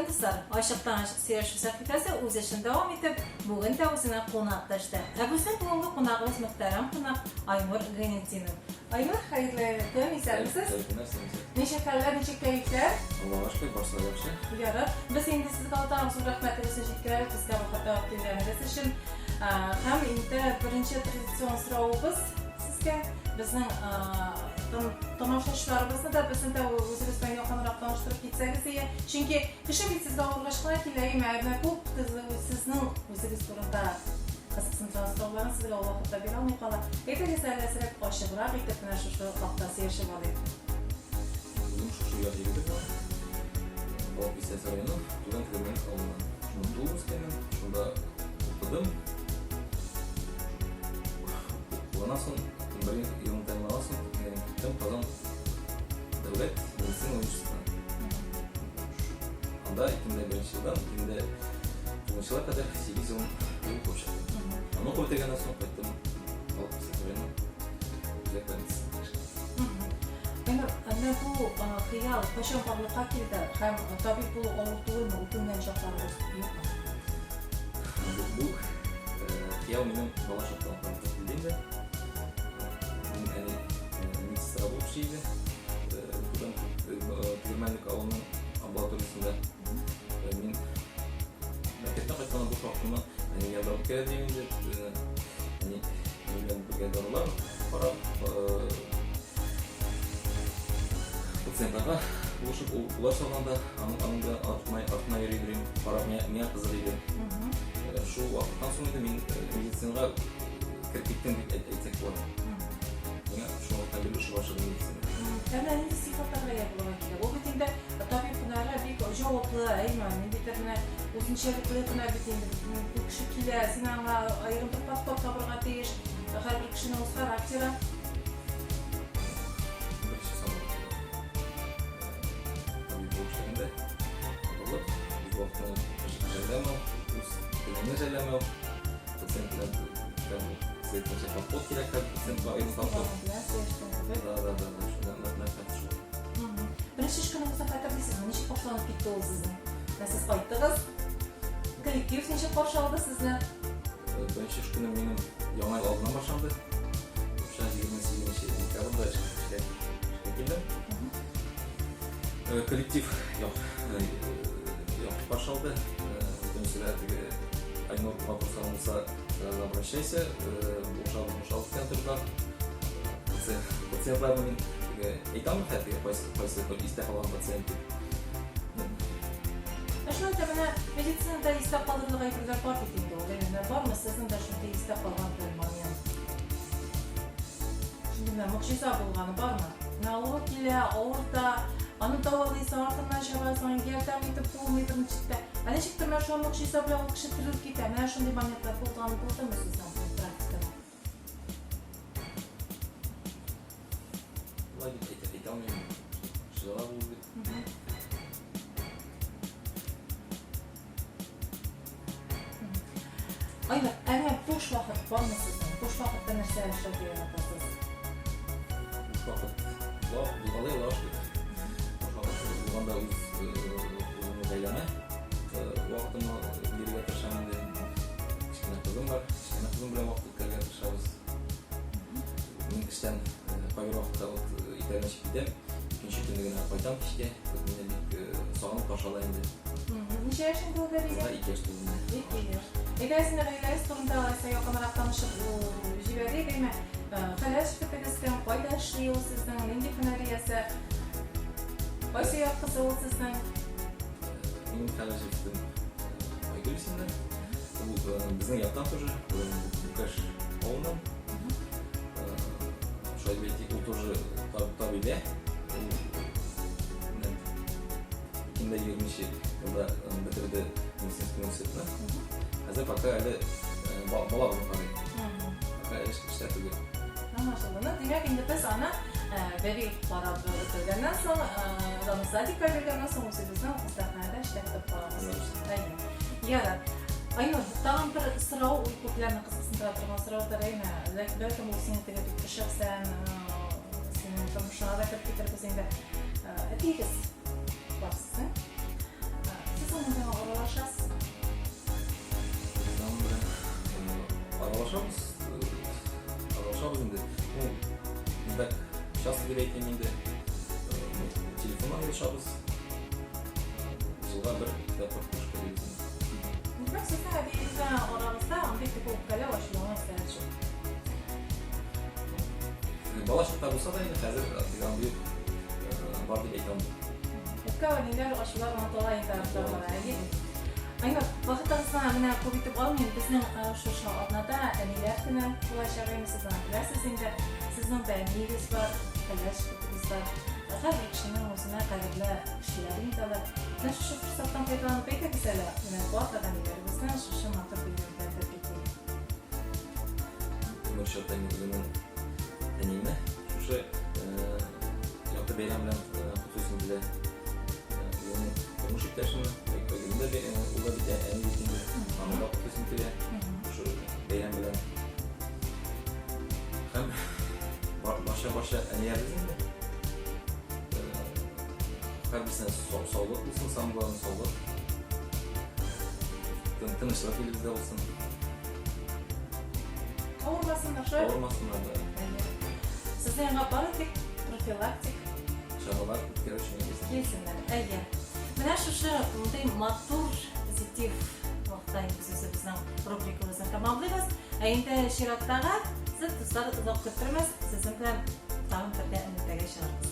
дуслар, ачыктан-ачык сөйләшү сәхифәсе үз эшен дәвам итеп, бүген дә үзенә кунак дәште. Ә безнең бүгенге кунагыбыз мөхтәрәм кунак Айнур Гайнетдинов. Айнур, хәерле көн, исәнмесез? Хәерле көннәр, исәнмесез. Ничек хәлләр, ничек кәефләр? Аллага шөкер, барысы да яхшы. Ярар. Без инде сезгә алдан зур рәхмәтебезне җиткерәбез, безгә вакыт табып килгәнегез өчен. Һәм инде беренче традицион соравыбыз сезгә. Безнең тамашачыларыбызны да, безне дә үзегез белән якынрак таныштырып китсәгез ие. Чөнки кеше бит сезгә авыргач кына килә, әйме, ә менә күп сезнең үзегез турында кызыксындырган сорауларын сезгә ул вакытта бирә алмый кала. Әйдәгез әле әзрәк ачыграк итеп менә шушы хакта сөйләшеп алыйк. Үзем шушы як егете булам. Балык Бистәсе районы, Түбән Тегермәнлек авылыннан. Шунда туып үскәнмен, шунда укыдым. Укыганнан соң, бер елны тәмамлаганнан соң, киттем Казан дәүләт медицина университетына. Анда 2001 елдан 2009 елга кадәр 8 ел укып чыктым. Аны укып бетергәннән соң кайттым Балык Бистәсе районы үзәк больницасына эшкә. Айнур, менә бу хыял кайчан барлыкка килде һәм табиб булу авыр түгелме, үкенгән чакларыгыз юкмы? Бу хыял минем бала чактан ук барлыкка килде инде. Минем әни медсестра булып эшли иде. Түбән Тегермәнлек авылының амбулаториясендә. Мин мәктәптән кайтканда буш вакытымны әнигә дару үткәрә дим инде. Әни белән бергә дарулар карап, пациентларга булышып, уколлар салганда, аның да артына йөри йөрим, карап, миңа кызык иде. Шул вакыттан соң инде мин медицинага кереп киттем дип әйтсәк була. Миңа шул вакыттан бирле ошый башлады медицина. Ә менә нинди сыйфатларга ия булырга кирәк? Ул бит инде табиб һөнәре бик җаваплы, әйме? Ниндидер менә үзенчәлекле һөнәр бит инде. Күп кеше килә, син аңа аерым бер подход табырга тиеш. Һәрбер кешенең үз характеры. Беренче сабырлык. Табиб булып эшләгәндә сабырлык, үз вакытыңны жәлләмәү, үз телеңне жәлләмәү, пациент белән Сәйкәнчә подход кирәк һәр пациентка аерым подход. Да, да, да, да, шунда нәкъ шул. Беренче эш көнегезне хәтерлисезме? Ничек башланып китте ул сезнең? Менә сез кайттыгыз. Коллектив ничек каршы алды сезне? Беренче эш көнем минем Яңа ел алдыннан башланды. Шушы 28 декабрьдә эшкә килдем. Коллектив яхшы каршы алды. Бөтенесе дә теге Айнур вопросларың булса, сразу обращайся, булышабыз, булышабыз дигән тордылар. Пациентларны мин теге әйтә алмыйм хәзер, теге кайсы, кайсы истә калган пациент дип. Ә шулай да менә медицинада истә калырлык әйберләр бар бит инде ул. Менә бармы сезнең дә шундый истә калган бер момент? Шундый менә могҗиза булганы бармы? Менә авыру килә, авырта, аны дәвалыйсың, артыннан чабасың, ярдәм итеп булмый берничек тә. Ә ничектер менә шул могҗиза белән ул кеше терелеп китә. Менә шундый моментлар булган булдымы сезнең практикада? Болай дип әйтә, әйтә алмыйм. Могҗизалар булды дип. Айнур, ә менә буш вакыт бармы сезнең? Буш вакытта нәрсә эшләргә яратасыз? Буш вакыт булгалый, Аллага шөкер. Буш вакыт булганда үз үземнең гаиләмә вакытымны бирергә тырышам инде. Кечкенә кызым бар, кечкенә кызым белән вакыт үткәрергә тырышабыз. Мин эштән кайбер вакытта вот иртәдән чыгып китәм, икенче көнне генә кайтам кичкә. Вот мине бик сагынып каршы ала инде. Ничә яшь инде ул бәбигә? Кызга 2 яшь тулды инде. 2 яшь. Әйдәгез инде гаиләгез турында алайса якынрак танышып җибәрик, әйме? Хәләл җефетегез кем, кайда эшли ул сезнең, нинди һөнәр иясе? Кайсы як кызы ул сезнең? Минем хәләл җефетем Айгөл исемле. Ул безнең яктан тоже, Букаш авылыннан. Шулай дип әйтик, ул тоже табибә. Ул менә 2020 елда бетерде медицинский университетны. Хәзер пока әле бала белән карый. Пока эш эштә түгел. Аңлашылды. Ну, димәк, инде без аны бәби карап бетергәннән соң, аны садикка биргәннән соң үзебезнең хастаханәдә эшләтеп калабыз. Әйе. Ярар. Айнур, тагын бер сорау, ул күпләрне кызыксындыра торган сораудыр, әйме? Бәлкем ул синең теге бик шәхсән, синең тормышыңа да кереп китербез инде. Әтиегез бар сезнең. Сез аның белән аралашасызмы? Без аның белән аралашабыз, аралашабыз инде. Ну, не так часто дип әйтим инде. Телефоннан язышабыз. Елга бер тапкыр күрешкәлибез инде. Димәк, сезнең әбиегез белән арагызда андый теге үпкәләү, ачулану нәрсәләр юк. Бала чакта булса да инде хәзер андый бар дип әйтә алмыйм. Үпкә вә ниләр, ачулар онытыла инде арта бара, әйе бит? Айнур, вакытыгызны менә күп итеп алмыйм. Безнең шушы атнада әниләр көне булачак инде, сез аны беләсез инде. Сезнең дә әниегез бар, кәләш этегез бар. Һәрбер кешенең үзенә кадерле кешеләре инде алар. Менә шушы форсаттан файдаланып әйдәгез әле, менә барлык әниләребезне шушы матур бәйрәм белән тәбриклик. Бер чатта инде үземнең әниемә шушы якты бәйрәм белән котлыйсым килә. Үземнең тормыш иптәшемне, Айгөлне дә ул да бит әни бит инде. Аны да котлыйсым килә. Шушы бәйрәм белән. Һәм барча-барча әниләребез инде. Һәрберсенә саулык булсын, самое главное саулык. Тынычлык илебездә булсын. Авырмасыннар, шулай. Авырмасыннар да. Сезнең янга бары тик профилактик чаралар үткәрү өчен килсеннәр. Әйе. Менә шушы мондый матур позитив вакытта инде без үзебезнең рубрикабызны тәмамлыйбыз. Ә инде чираттагы сез дуслар озак көттермәс, сезнең белән тагын бергә элемтәгә чыгарбыз.